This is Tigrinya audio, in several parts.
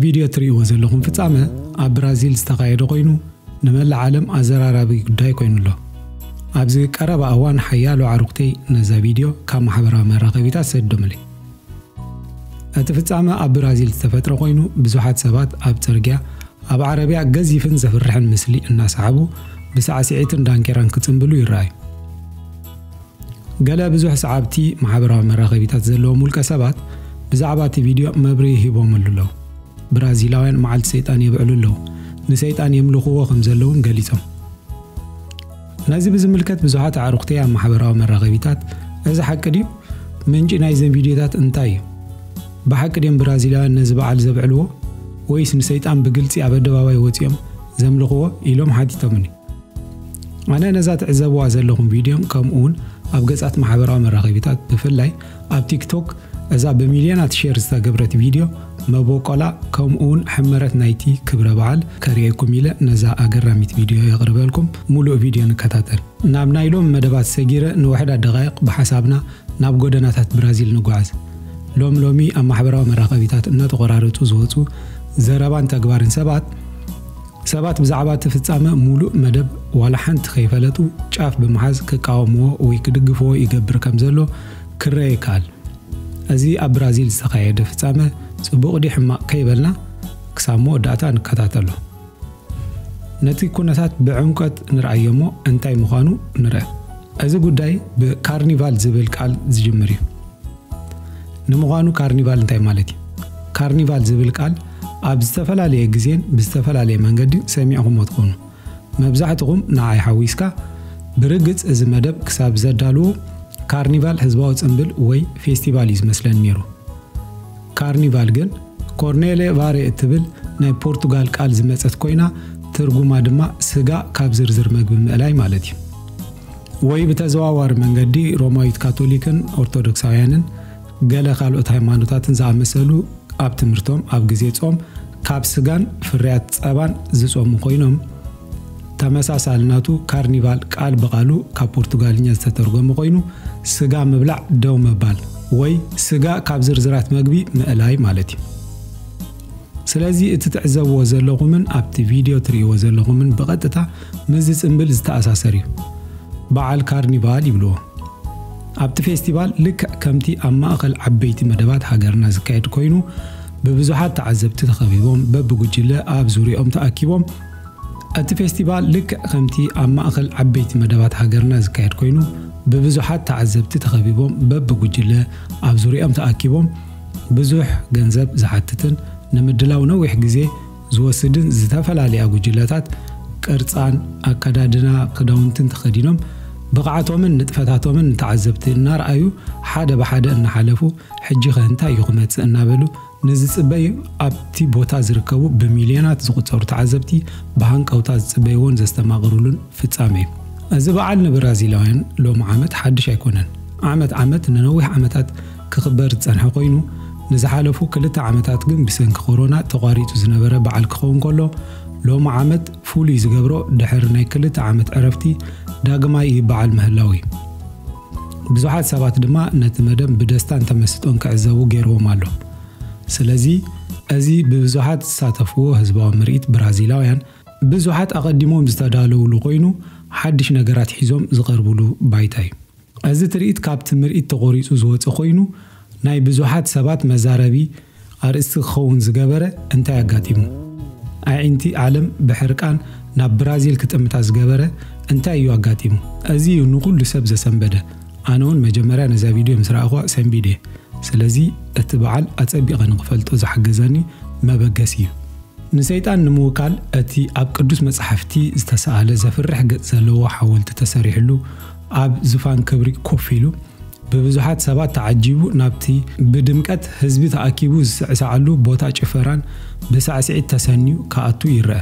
ቪድዮ እትርእይዎ ዘለኹም ፍጻመ ኣብ ብራዚል ዝተኻየደ ኮይኑ፣ ንመላእ ዓለም ኣዘራራቢ ጉዳይ ኮይኑ ኣሎ። ኣብዚ ቀረባ እዋን ሓያሎ ኣዕሩኽተይ ነዛ ቪድዮ ካብ ማሕበራዊ መራኸቢታት ሰዲዶምለይ። እቲ ፍጻመ ኣብ ብራዚል ዝተፈጥረ ኮይኑ፣ ብዙሓት ሰባት ኣብ ጽርግያ ኣብ ዓረብያ ገዚፍን ዘፍርሕን ምስሊ እናሰዓቡ ብሳዕስዒትን ዳንኬራን ክጽንብሉ ይረኣዩ። ገለ ብዙሕ ሰዓብቲ ማሕበራዊ መራኸቢታት ዘለዎም ውልቀ ሰባት ብዛዕባ እቲ ቪድዮ መብርሂ ሂቦምሉ ኣለዉ። ብራዚላውያን መዓልቲ ሰይጣን የብዕሉ ኣለዉ። ንሰይጣን የምልኽዎ ከም ዘለውን ገሊጾም። ነዚ ብዝምልከት ብዙሓት ኣዕሩኽተይ ኣብ ማሕበራዊ መራኸቢታት፣ "እዚ ሓቂ ድዩ? ምንጪ ናይዘን ቪድዮታት እንታይ እዩ? ብሓቂ ድዮም ብራዚላውያን ነዚ በዓል ዘብዕልዎ? ወይስ ንሰይጣን ብግልጺ ኣብ ኣደባባይ ወጺኦም ዘምልኽዎ?" ኢሎም ሓቲቶምኒ። ኣነ ነዛ ትዕዘብዋ ዘለኹም ቪድዮን ከምኡውን ኣብ ገጻት ማሕበራዊ መራኸቢታት፣ ብፍላይ ኣብ ቲክቶክ፣ እዛ ብሚልዮናት ሼር ዝተገብረት ቪድዮ መበቆላ ከምኡውን ሕመረት ናይቲ ክብረ በዓል ከርእየኩም ኢለ ነዛ ኣገራሚት ቪድዮ የቕርበልኩም። ሙሉእ ቪድዮ ንከታተል። ናብ ናይ ሎም መደባት ሰጊረ ንውሕዳት ደቓይቕ ብሓሳብና ናብ ጎደናታት ብራዚል ንጓዓዝ። ሎም ሎሚ ኣብ ማሕበራዊ መራኸቢታት እናተቖራረጹ ዝወጹ ዘረባን ተግባርን ሰባት፣ ሰባት ብዛዕባ እቲ ፍጻመ ሙሉእ መደብ ዋላ ሓንቲ ከይፈለጡ ጫፍ ብምሓዝ ክቃወምዎ ወይ ክድግፍዎ ይገብር ከም ዘሎ ክረአ ይከኣል። እዚ ኣብ ብራዚል ዝተኻየደ ፍጻመ ጽቡቕ ድዩ ሕማቕ ከይበልና ክሳብ መወዳእታ ንከታተሎ። ነቲ ኩነታት ብዕምቆት ንርኣዮ እሞ እንታይ ምዃኑ ንርአ። እዚ ጉዳይ ብካርኒቫል ዝብል ቃል ዝጅምር እዩ። ንምዃኑ ካርኒቫል እንታይ ማለት እዩ? ካርኒቫል ዝብል ቃል ኣብ ዝተፈላለየ ግዜን ብዝተፈላለየ መንገዲ ሰሚዕኹሞ ትኾኑ። መብዛሕትኹም ንዓይ ሓዊስካ፣ ብርግጽ እዚ መደብ ክሳብ ዘዳልዎ ካርኒቫል ህዝባዊ ጽምብል ወይ ፌስቲቫል እዩ ዝመስለኒ ነይሩ። ካርኒቫል ግን ኮርኔሌ ቫሬ እትብል ናይ ፖርቱጋል ቃል ዝመጸት ኮይና፣ ትርጉማ ድማ ስጋ ካብ ዝርዝር መግቢ ምእላይ ማለት እዩ። ወይ ብተዘዋዋሪ መንገዲ ሮማዊት ካቶሊክን ኦርቶዶክሳውያንን ገለ ካልኦት ሃይማኖታትን ዝኣመሰሉ ኣብ ትምህርቶም ኣብ ግዜ ጾም ካብ ስጋን ፍርያት ጸባን ዝጾሙ ኮይኖም፣ ተመሳሳሊ ናቱ ካርኒቫል ቃል ብቓሉ ካብ ፖርቱጋልኛ ዝተተርጎመ ኮይኑ፣ ስጋ ምብላዕ ደው ምባል ወይ ስጋ ካብ ዝርዝራት መግቢ ምእላይ ማለት እዩ። ስለዚ እቲ ትዕዘብዎ ዘለኹምን ኣብቲ ቪድዮ ትርእይዎ ዘለኹምን ብቐጥታ ምስዚ ጽምብል ዝተኣሳሰር እዩ። በዓል ካርኒቫል ይብልዎ። ኣብቲ ፌስቲቫል ልክዕ ከምቲ ኣብ ማእከል ዓበይቲ መደባት ሃገርና ዝካየድ ኮይኑ፣ ብብዙሓት ተዓዘብቲ ተኸቢቦም በብጉጅለ ኣብ ዙርያኦም ተኣኪቦም፣ እቲ ፌስቲቫል ልክዕ ከምቲ ኣብ ማእከል ዓበይቲ መደባት ሃገርና ዝካየድ ኮይኑ፣ ብብዙሓት ተዓዘብቲ ተኸቢቦም በብጉጅለ ኣብ ዙርያኦም ተኣኪቦም፣ ብዙሕ ገንዘብ ዝሓትትን ንምድላው ነዊሕ ግዜ ዝወስድን ዝተፈላለያ ጉጅለታት ቅርጻን ኣከዳድና ክዳውንትን ተኸዲኖም፣ ብቕዓቶምን ንጥፈታቶምን ንተዓዘብቲ እናርኣዩ፣ ሓደ ብሓደ እናሓለፉ፣ "ሕጂ ኸ እንታይ እዩ ክመጽእ?" እናበሉ ንዝጽበዩ፣ ኣብቲ ቦታ ዝርከቡ ብሚልዮናት ዝቑጸሩ ተዓዘብቲ ብሃንቀውታ ዝጽበይዎን ዘስተማቕሩሉን ፍጻመ እዩ። እዚ በዓል ንብራዚላውያን ሎሚ ዓመት ሓድሽ ኣይኮነን። ዓመት ዓመት ንነዊሕ ዓመታት ክኽበር ዝጸንሐ ኮይኑ፣ ንዝሓለፉ ክልተ ዓመታት ግን ብሰንኪ ኮሮና ተቋሪጹ ዝነበረ በዓል ክኸውን ከሎ፣ ሎሚ ዓመት ፍሉይ ዝገብሮ ድሕሪ ናይ ክልተ ዓመት ዕረፍቲ ዳግማይ ይበዓል ምህላው እዩ። ብዙሓት ሰባት ድማ ነቲ መደብ ብደስታን ተመስጦን ክዕዘቡ ገይርዎም ኣሎ። ስለዚ፣ እዚ ብብዙሓት ዝሳተፍዎ ህዝባዊ ምርኢት ብራዚላውያን ብዙሓት ኣቐዲሞም ዝተዳለውሉ ኮይኑ፣ ሓድሽ ነገራት ሒዞም ዝቐርብሉ ባይታ እዩ። እዚ ትርኢት ካብቲ ምርኢት ተቖሪጹ ዝወጸ ኮይኑ፣ ናይ ብዙሓት ሰባት መዛረቢ ኣርእስቲ ክኸውን ዝገበረ እንታይ ኣጋጢሙ? ኣዒንቲ ዓለም ብሕርቃን ናብ ብራዚል ክጥምታ ዝገበረ እንታይ እዩ ኣጋጢሙ? እዚ እዩ ንኹሉ ሰብ ዘሰንበደ። ኣነ እውን መጀመርያ ነዛ ቪድዮ ምስ ረኣኹዋ ሰንቢደ። ስለዚ እቲ በዓል ኣጸቢቐ ንኽፈልጦ ዝሓገዘኒ መበገሲ እዩ። ንሰይጣን ንምውካል እቲ ኣብ ቅዱስ መጻሕፍቲ ዝተሳእለ ዘፍርሕ ገጽ ዘለዎ ሓወልቲ ተሰሪሕሉ ኣብ ዝፋን ክብሪ ኮፍ ኢሉ፣ ብብዙሓት ሰባት ተዓጂቡ ናብቲ ብድምቀት ህዝቢ ተኣኪቡ ዝስዕስዓሉ ቦታ ጭፈራን ብሳዕስዒት ተሰንዩ ክኣቱ ይረአ።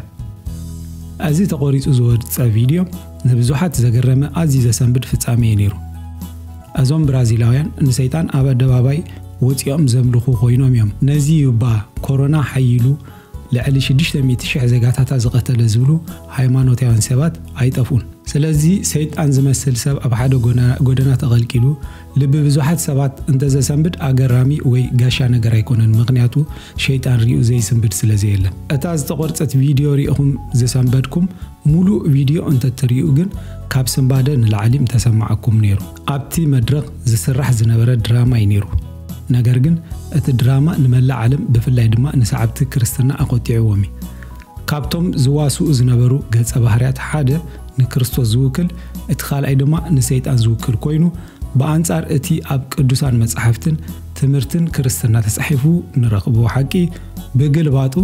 እዚ ተቖሪጹ ዝወጸ ቪድዮ ንብዙሓት ዘገረመ ኣዝዩ ዘሰንብድ ፍጻሜ እዩ ነይሩ። እዞም ብራዚላውያን ንሰይጣን ኣብ ኣደባባይ ወጺኦም ዘምልኹ ኮይኖም እዮም። ነዚ እዩ እባ ኮሮና ሓይሉ ልዕሊ ሽዱሽተ ሚእቲ ሺሕ ዜጋታታ ዝቐተለ ዝብሉ ሃይማኖታውያን ሰባት ኣይጠፍኡን። ስለዚ ሰይጣን ዝመስል ሰብ ኣብ ሓደ ጎና- ጎደና ተቐልቂሉ ልቢ ብዙሓት ሰባት እንተዘሰንብድ ኣገራሚ ወይ ጋሻ ነገር ኣይኮነን። ምኽንያቱ ሸይጣን ሪኡ ዘይስንብድ ስለ ዘየለ። እታ ዝተቖርጸት ቪድዮ ሪእኹም ዝሰንበድኩም፣ ሙሉእ ቪድዮ እንተትሪኡ ግን ካብ ስንባደ ንላዕሊ ምተሰማዓኩም ነይሩ። ኣብቲ መድረኽ ዝስራሕ ዝነበረ ድራማ እዩ ነይሩ። ነገር ግን እቲ ድራማ ንመላእ ዓለም፣ ብፍላይ ድማ ንሰዓብቲ ክርስትና ኣቖጢዕዎም እዩ። ካብቶም ዝዋስኡ ዝነበሩ ገጸ ባህርያት ሓደ ንክርስቶስ ዝውክል፣ እቲ ካልኣይ ድማ ንሰይጣን ዝውክል ኮይኑ፣ ብኣንጻር እቲ ኣብ ቅዱሳን መጻሕፍትን ትምህርትን ክርስትና ተጻሒፉ ንረኽቦ ሓቂ፣ ብግልባጡ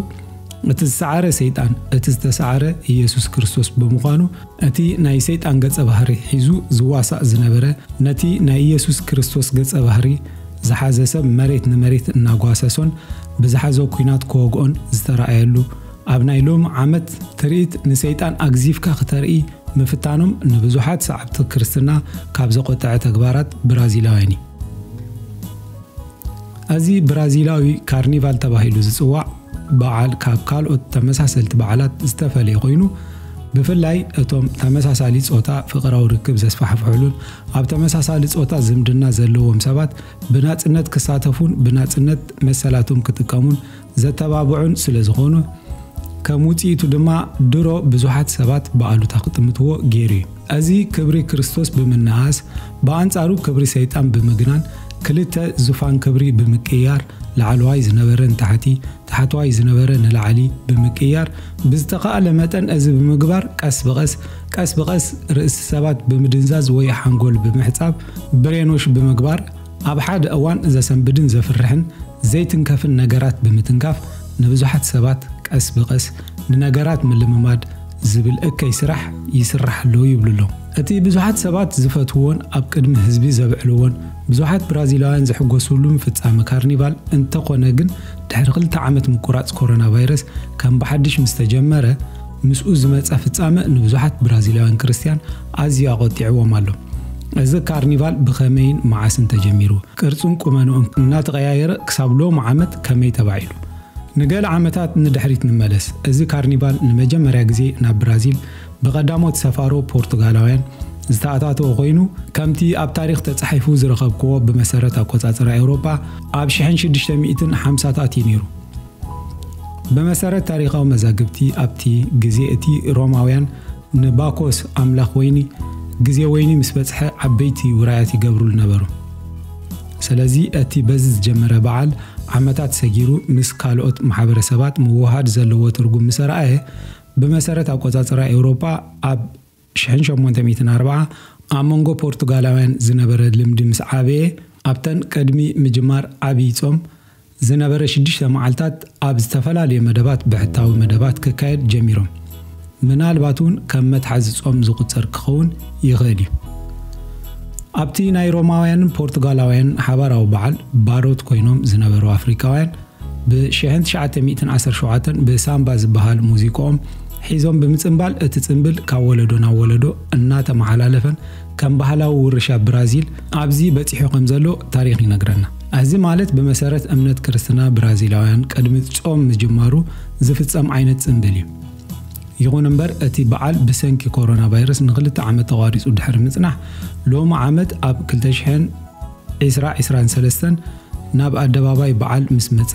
እቲ ዝሰዓረ ሰይጣን፣ እቲ ዝተሰዓረ ኢየሱስ ክርስቶስ ብምዃኑ፣ እቲ ናይ ሰይጣን ገጸ ባህሪ ሒዙ ዝዋሳእ ዝነበረ፣ ነቲ ናይ ኢየሱስ ክርስቶስ ገጸ ባህሪ ዝሓዘ ሰብ መሬት ንመሬት እናጓሰሶን ብዝሓዞ ኲናት ክወግኦን ዝተራእየሉ፣ ኣብ ናይ ሎሚ ዓመት ትርኢት ንሰይጣን ኣግዚፍካ ክተርኢ ምፍታኖም ንብዙሓት ሰዓብቲ ክርስትና ካብ ዘቖጠዐ ተግባራት ብራዚላውያን እዩ። እዚ ብራዚላዊ ካርኒቫል ተባሂሉ ዝጽዋዕ በዓል ካብ ካልኦት ተመሳሰልቲ በዓላት ዝተፈለየ ኮይኑ፣ ብፍላይ እቶም ተመሳሳሊ ጾታ ፍቕራዊ ርክብ ዘስፋሕፍሑሉን ኣብ ተመሳሳሊ ጾታ ዝምድና ዘለዎም ሰባት ብናጽነት ክሳተፉን ብናጽነት መሰላቶም ክጥቀሙን ዘተባብዑን ስለ ዝኾኑ፣ ከም ውጽኢቱ ድማ ድሮ ብዙሓት ሰባት ብኣሉታ ክጥምትዎ ገይሩ እዩ። እዚ ክብሪ ክርስቶስ ብምንኣስ፣ ብኣንጻሩ ክብሪ ሰይጣን ብምግናን፣ ክልተ ዙፋን ክብሪ ብምቅያር፣ ላዕለዋይ ዝነበረ ንታሕቲ፣ ታሕተዋይ ዝነበረ ንላዕሊ ብምቅያር፣ ብዝተኻእለ መጠን እዚ ብምግባር፣ ቀስ ብቐስ፣ ቀስ ብቐስ ርእሲ ሰባት ብምድንዛዝ ወይ ሓንጎል ብምሕጻብ፣ ብሬኖሽ ብምግባር፣ ኣብ ሓደ እዋን ዘሰንብድን ዘፍርሕን ዘይትንከፍን ነገራት ብምትንካፍ፣ ንብዙሓት ሰባት ቀስ ብቐስ ንነገራት ምልምማድ ዝብል እከይ ስራሕ ይስራሕ ኣሎ ይብሉ ኣለዉ። እቲ ብዙሓት ሰባት ዝፈትውዎን ኣብ ቅድሚ ህዝቢ ዘብዕልዎን፣ ብዙሓት ብራዚላውያን ዝሕጎስሉን ፍጻመ ካርኒቫል እንተኾነ ግን፣ ድሕሪ ክልተ ዓመት ምቁራጽ ኮሮና ቫይረስ ከም ብሓድሽ ምስ ተጀመረ፣ ምስኡ ዝመጸ ፍጻመ ንብዙሓት ብራዚላውያን ክርስትያን ኣዝዩ ኣቖጢዕዎም ኣሎ። እዚ ካርኒቫል ብኸመይን መዓስን ተጀሚሩ? ቅርጹን ቁመንኡን እናተቐያየረ ክሳብ ሎሚ ዓመት ከመይ ተባዒሉ? ንገለ ዓመታት ንድሕሪት ንመለስ። እዚ ካርኒቫል ንመጀመርያ ግዜ ናብ ብራዚል ብቐዳሞት ሰፋሮ ፖርቱጋላውያን ዝተኣታተወ ኮይኑ፣ ከምቲ ኣብ ታሪኽ ተጻሒፉ ዝረኸብክዎ፣ ብመሰረት ኣቆጻጽራ ኤውሮጳ ኣብ ሽሕን ሽዱሽተ ሚእትን ሓምሳታት እዩ ነይሩ። ብመሰረት ታሪኻዊ መዛግብቲ፣ ኣብቲ ግዜ እቲ ሮማውያን ንባኮስ ኣምላኽ ወይኒ፣ ግዜ ወይኒ ምስ በጽሐ ዓበይቲ ውራያት ይገብሩሉ ነበሩ። ስለዚ እቲ በዚ ዝጀመረ በዓል ዓመታት ሰጊሩ ምስ ካልኦት ማሕበረሰባት ምውሃድ ዘለዎ ትርጉም ምስ ኣርኣየ፣ ብመሰረት ኣቆጻጽራ ኤውሮጳ ኣብ ሽሕን ሸሞንተ ሚእትን ኣርባዓ ኣብ መንጎ ፖርቱጋላውያን ዝነበረ ልምዲ ምስ ዓበየ፣ ኣብተን ቅድሚ ምጅማር ዓብዪ ጾም ዝነበረ ሽዱሽተ መዓልታት ኣብ ዝተፈላለዩ መደባት ብሕታዊ መደባት ክካየድ ጀሚሮም። ምናልባት እውን ከም መትሓዚ ጾም ዝቑጸር ክኸውን ይኽእል እዩ። ኣብቲ ናይ ሮማውያንን ፖርቱጋላውያንን ሓባራዊ በዓል ባሮት ኮይኖም ዝነበሩ ኣፍሪቃውያን፣ ብሽሕን ትሽዓተ ሚእትን ዓሰርተ ሸውዓተን ብሳምባ ዝበሃል ሙዚቃኦም ሒዞም ብምጽንባል፣ እቲ ጽንብል ካብ ወለዶ ናብ ወለዶ እናተመሓላለፈን ከም ባህላዊ ውርሻ ብራዚል ኣብዚ በጺሑ ከም ዘሎ ታሪኽ ይነግረና። እዚ ማለት ብመሰረት እምነት ክርስትና ብራዚላውያን ቅድሚ ጾም ምጅማሩ ዝፍጸም ዓይነት ጽንብል እዩ። ይኹን እምበር እቲ በዓል ብሰንኪ ኮሮና ቫይረስ ንኽልተ ዓመት ተቋሪጹ ድሕሪ ምጽናሕ፣ ሎሚ ዓመት ኣብ ክልተ ሽሕን ዕስራ ዕስራን ሰለስተን ናብ ኣደባባይ በዓል ምስ መጸ፣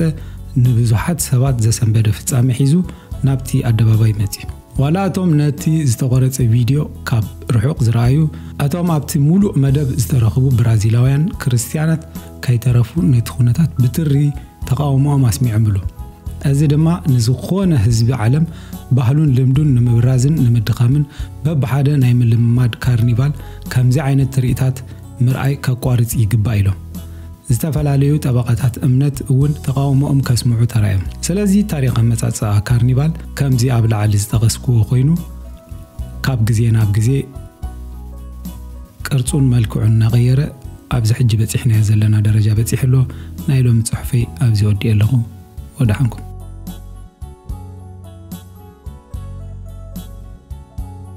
ንብዙሓት ሰባት ዘሰንበደ ፍጻመ ሒዙ ናብቲ ኣደባባይ መጺኡ። ዋላ እቶም ነቲ ዝተቖረጸ ቪድዮ ካብ ርሑቕ ዝረኣዩ፣ እቶም ኣብቲ ሙሉእ መደብ ዝተረኽቡ ብራዚላውያን ክርስትያናት ከይተረፉ ነቲ ኩነታት ብትሪ ተቓውሞኦም ኣስሚዖምሉ። እዚ ድማ ንዝኾነ ህዝቢ ዓለም ባህሉን ልምዱን ንምብራዝን ንምድኻምን በብሓደ ናይ ምልምማድ ካርኒቫል ከምዚ ዓይነት ትርኢታት ምርኣይ ከቋርጽ ይግባእ ኢሎም። ዝተፈላለዩ ጠበቓታት እምነት እውን ተቓውሞኦም ከስምዑ ተራእዮም። ስለዚ ታሪኽ ኣመጻጽኣ ካርኒቫል ከምዚ ኣብ ላዕሊ ዝጠቐስክዎ ኮይኑ፣ ካብ ግዜ ናብ ግዜ ቅርጹን መልክዑን እናቐየረ ኣብዚ ሕጂ በጺሕናዮ ዘለና ደረጃ በጺሑ ኣሎ። ናይ ሎሚ ጽሑፈይ ኣብዚ ወዲኤ ኣለኹ። ወደሓንኩም።